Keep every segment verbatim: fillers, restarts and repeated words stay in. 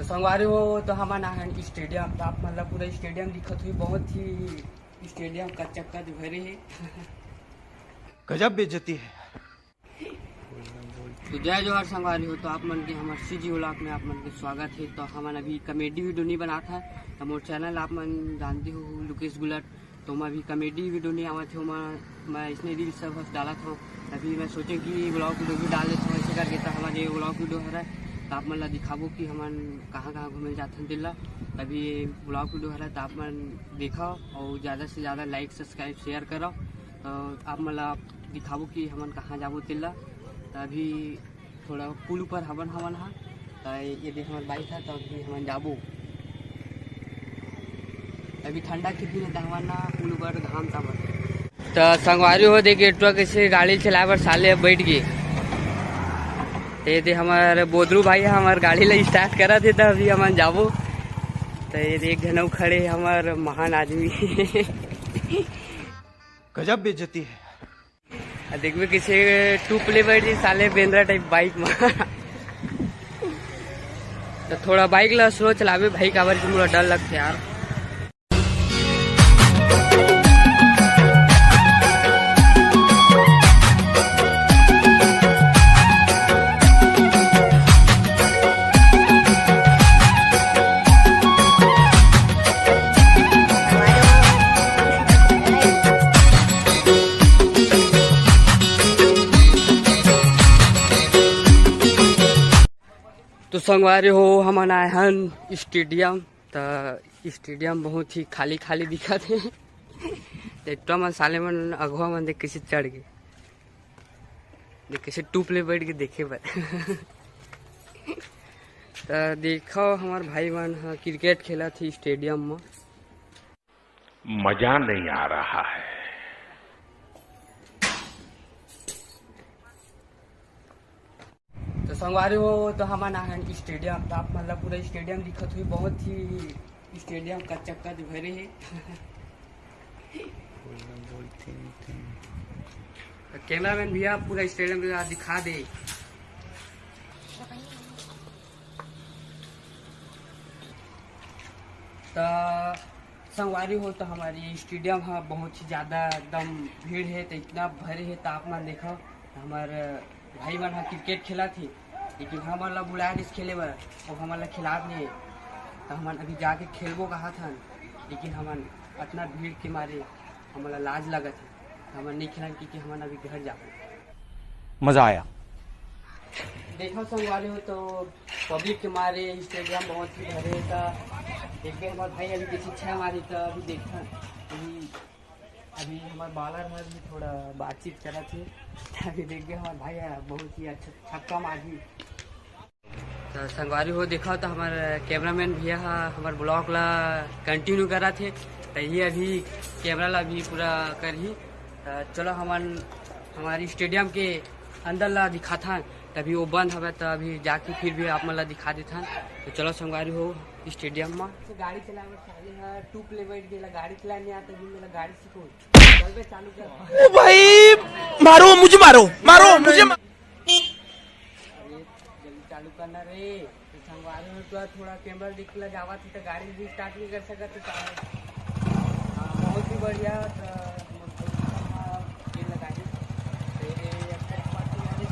संगवारी हो, तो हमन आहन स्टेडियम, तो आप मन ला पूरा स्टेडियम दिखत होही, बहुत ही स्टेडियम कच्चा कच भरे हे। गजब बेइज्जती है। तो जय जोहार संगवारी हो, तो आप मन के हमर सीजी व्लॉग में आप मन के स्वागत है। तो हमन अभी कॉमेडी वीडियो नहीं बनात है, तो मोर चैनल आप मन जानते हो लुकेश गुलट, तो मैं अभी कॉमेडी वीडियो नहीं आवत है, मैं मैं इसने रील्स सब बस डालत हूँ। अभी मैं सोचे कि व्लॉग वीडियो भी डाल देता हूँ, ऐसे करके तो हमारे व्लॉग वीडियो हरा, तो आप मन ला दिखाबो कि हमन कहाँ कहाँ घूमे जाथन तेला। अभी व्लॉग वीडियो हरा, तो आप मन देखो और ज़्यादा से ज़्यादा लाइक, सब्सक्राइब, शेयर करो। तो आप मन ला दिखाबो कि हमन कहाँ जाबो तेला। तो अभी थोड़ा पुल ऊपर हवन हवन हा, तो ये देख हमारे बाइक है, तो अभी हमन जाबो। अभी ठंडा के दिन है, तो हमन ना पुल ऊपर घाम तापत। तो संगवारी हो, देख एटुआ कैसे गाड़ी चलाए बर साले अब बैठ गए। तो ये दे हमारे बोदरू भाई है, हमारे गाड़ी ला स्टार्ट करा थे, तो अभी हमन जाबो। तो ये देख घनऊ खड़े हमारे महान आदमी। गजब बेइज्जती है। आ देखबे कैसे टूप ले बैठ जी साले बेंदरा टाइप बाइक में। तो थोड़ा बाइक ला स्लो चलाबे भाई, काबर कि मोला डर लगथे यार। तो संगवारी हो, हमन आए हन स्टेडियम। त स्टेडियम बहुत ही खाली खाली दिखत हे। त एतका मन साले मन अगुवा मन देख कैसे चढ़ गे, देख कैसे टूप ले बैठ के देखे बर। त देखो, हमार भाई मन ह क्रिकेट खेलत हे स्टेडियम म। मजा नहीं आ रहा है। तो संगवारी हो, तो हमन आहन स्टेडियम, तो आप मन ला पूरा स्टेडियम दिखत हुई, बहुत ही स्टेडियम कच्चा कच भरे हे। तो कैमरामैन भैया पूरा स्टेडियम ला दिखा दे। तो संगवारी हो, तो हमारी स्टेडियम ह बहुत ही ज़्यादा एकदम भीड़ है, तो इतना भरे है, तो आप मन देखो, हमार भाई मन ह क्रिकेट खेलत हे, लेकिन हमन ला बुलाए रिस खेले बर, अब हमन ला खिलात नहीं है, तो हमन अभी जाके खेलबो कहत हन, लेकिन हमन अतना भीड़ के मारे हमन ला लाज लगत है, तो हमन नहीं खेलन, क्योंकि हमन अभी घर जाबो। मजा आया। देखो संगवारी हो, तो पब्लिक के मारे स्टेडियम बहुत ही भरे हे, त एक बेर हमार भाई अभी किसी छह मारी, त अभी देखथन। अभी, अभी हमार बॉलर ह भी थोड़ा बातचीत करत हे, त अभी देख के हमार भाई ह बहुत ही अच्छा छक्का मारही। त संगवारी हो, देखो, त हमार कैमरामैन भैया ह हमार ब्लॉग ला कंटिन्यू करत हे, त ये अभी कैमरा ला भी पूरा करही। त चलो, हमन हमारी स्टेडियम के अंदर ला दिखाथन, तभी वो बंद हवे, त अभी जाके फिर भी आप मन ला दिखा देथन। तो चलो संगवारी हो, स्टेडियम में गाड़ी चलावे साले ह टूप ले बैठ गेला, गाड़ी चलाने आता भी मेरा गाड़ी सीखो। चल बे, चालू कर। ओ भाई, मारो मुझे, मारो, मारो मुझे, मारो। अरे, जल्दी चालू करना रे। तो संगवारी हो, तो थोड़ा कैमरा दिखला जावा थी, तो गाड़ी भी स्टार्ट नहीं कर सकत, तो हाँ, बहुत ही बढ़िया। तो ये लगा दी। तो ये अच्छा बात है यार, ये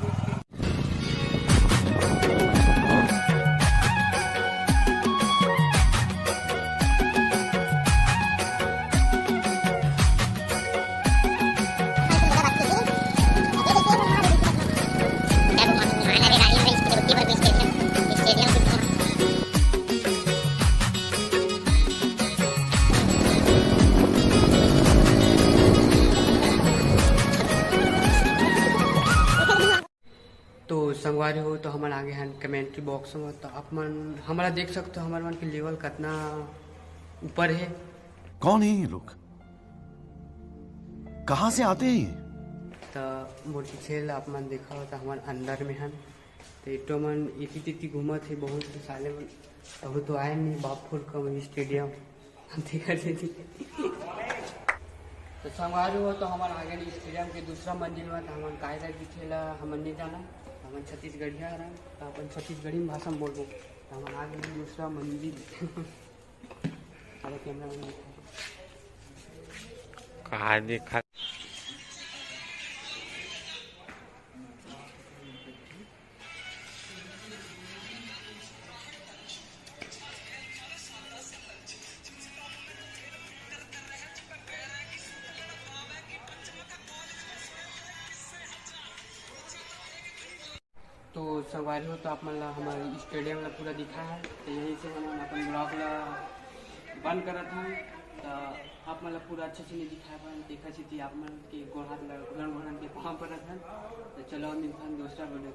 तो संगवारी हो, तो हमन आगे हन कमेंट्री बॉक्स में, तो आप मन हमला देख सकते हो, हमर मन के लेवल कितना ऊपर है। कौन है ये लोग, कहाँ से आते हैं ये? तो मोर पीछे ला आप मन देखा हो, तो हमन अंदर में हन। तो एटो मन इति तिति घूमत है, बहुत ही साले मन अभी तो आए नहीं, बाप फुल कम स्टेडियम। तो संगवारी हो, तो हमन आगे नहीं स्टेडियम के दूसरा मंजिल में, तो हमन काय कर दिखेला हमन नहीं जाना, हमन छत्तीसगढ़िया हरन, तो अपन छत्तीसगढ़ी में भाषा में बोलबो। हम आ गए हैं दूसरा मंजिल। अरे, कैमरा मैन। कहाँ दिखा? तो संगवारी हो, तो आप मन ला हमर स्टेडियम ला पूरा दिखा है। तो यही से हम अपन ब्लॉग ला बंद करत हन। तो आप मन ला पूरा अच्छे से नहीं दिखा पाए, देखा से आप मन के गोड़ हाथ ला घुलन घुलन के पाँव परत हन। तो चलो, मिलथन दूसरा वीडियो।